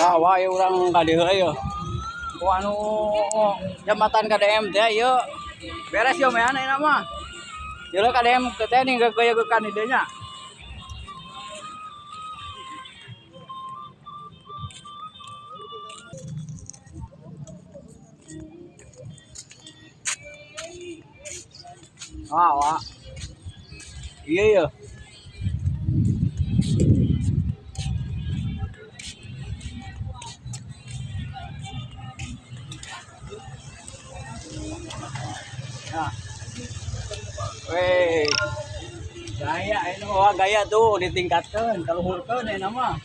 Ah, wah, ieu urang ka dieu ieu. Ku anu jembatan KDM teh ieu. Beres yo mean ayeuna mah. Ieu KDM teh ning geukeun di dieu nya. Wah, wah. Iya ya. Nah. Weh. Gaya ini wah gaya tuh ditingkatkan, kaluhurkeun ini mah.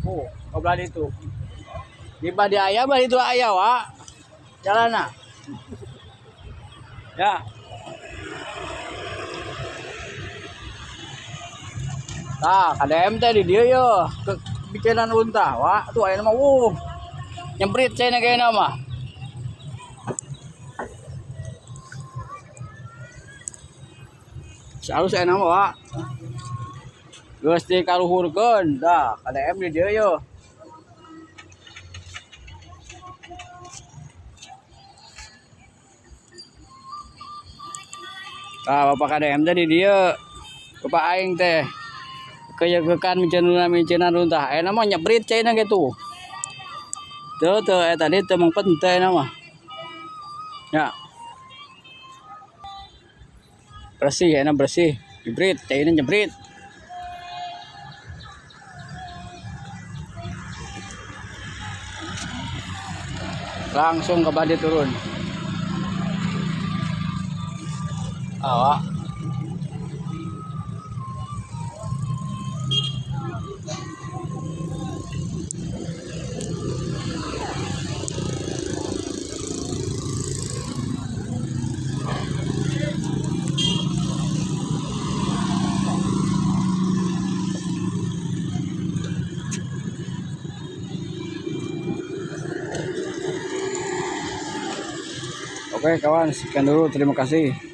Oh, obrol itu. Di badi aya badi itu aya wa. Jalana. Ya. Tah, KDM teh di dieu ye, bikinan runtah wa. Tuh aya mah wuh. Nyemprit cenah kayakna mah. Salus aya mah wa. Geus dikaluhurkeun tah, KDM di dieu ye. Tah, Bapak KDM teh di dieu. Bapak aing teh keyegekan miceunna runtah. Ayeuna mah nyebrit caina gitu. Teu teu eta tadi teu mengpet teu ayeuna mah. Ya. Bersih ayeuna bersih. Nyebrit caina nyebrit. Langsung ke badi turun. Awak. Oke kawan, sekian dulu, terima kasih.